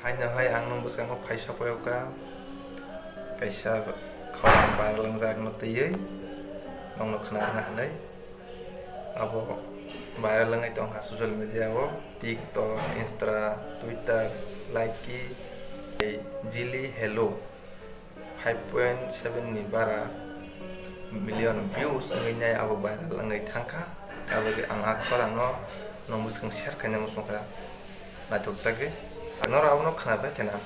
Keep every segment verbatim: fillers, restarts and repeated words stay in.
Aino hai ang nung bwskango phaisa poyokha, kaisa khorang viral wngjakno twiwi nongno khna rwna hwnwi. Abo viral wngwi tongkha social media o, TikTok, Insta, Twitter, Likee, tei Jili Hello. Five point seven ni bara million views wngwi nai abo viral wngwi thangkha. Abo ang a khorangno nong bwskang share khaina muchungkha, naithokjagwi. Norok abono khnabai khena.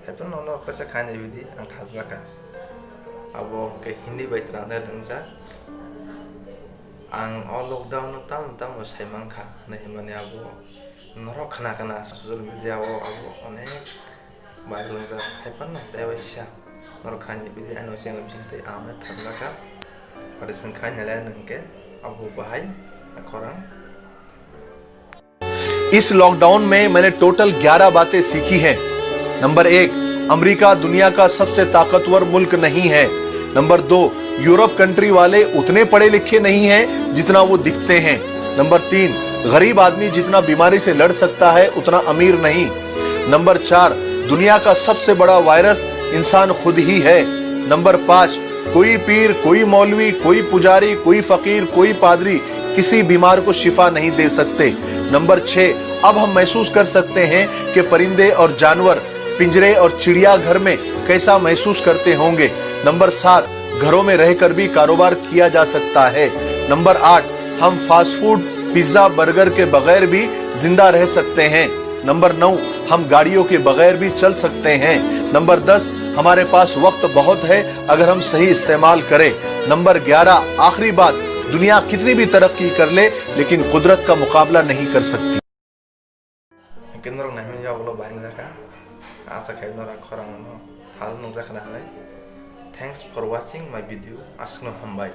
Haiphano norok kaisa khaina video ang thajlakha. Abo hwnkhe Hindi bai twrangna wngjak. Ang o lockdown no tamo tamo sai mankha hinwi hwnmani abo norok khna khna social media o abo onek viral wngjak, haiphano tei waisa norok khaini video ano channel bising tei ang thajlakha. Ore swng khainale nwng khe abo bahai khorang. इस लॉकडाउन में मैंने टोटल ग्यारह बातें सीखी हैं। नंबर एक, अमेरिका दुनिया का सबसे ताकतवर मुल्क नहीं है। नंबर दो, यूरोप कंट्री वाले उतने पढ़े लिखे नहीं हैं जितना वो दिखते हैं। नंबर तीन, गरीब आदमी जितना बीमारी से लड़ सकता है उतना अमीर नहीं। नंबर चार, दुनिया का सबसे बड़ा वायरस इंसान खुद ही है। नंबर पाँच, कोई पीर, कोई मौलवी, कोई पुजारी, कोई फकीर, कोई पादरी किसी बीमार को शिफा नहीं दे सकते। नंबर छह, अब हम महसूस कर सकते हैं कि परिंदे और जानवर पिंजरे और चिड़ियाघर में कैसा महसूस करते होंगे। नंबर सात, घरों में रहकर भी कारोबार किया जा सकता है। नंबर आठ, हम फास्ट फूड, पिज्जा, बर्गर के बगैर भी जिंदा रह सकते हैं। नंबर नौ, हम गाड़ियों के बगैर भी चल सकते हैं। नंबर दस, हमारे पास वक्त बहुत है अगर हम सही इस्तेमाल करें। नंबर ग्यारह, आखिरी बात, दुनिया कितनी भी तरक्की कर ले, लेकिन कुदरत का मुकाबला नहीं कर सकती। Hingke norok naimani yagulo bahai wngjakha. Asa khai norok khorang no thal nukjakha na hinwi. Thanks for watching my video. Aswkno hambai.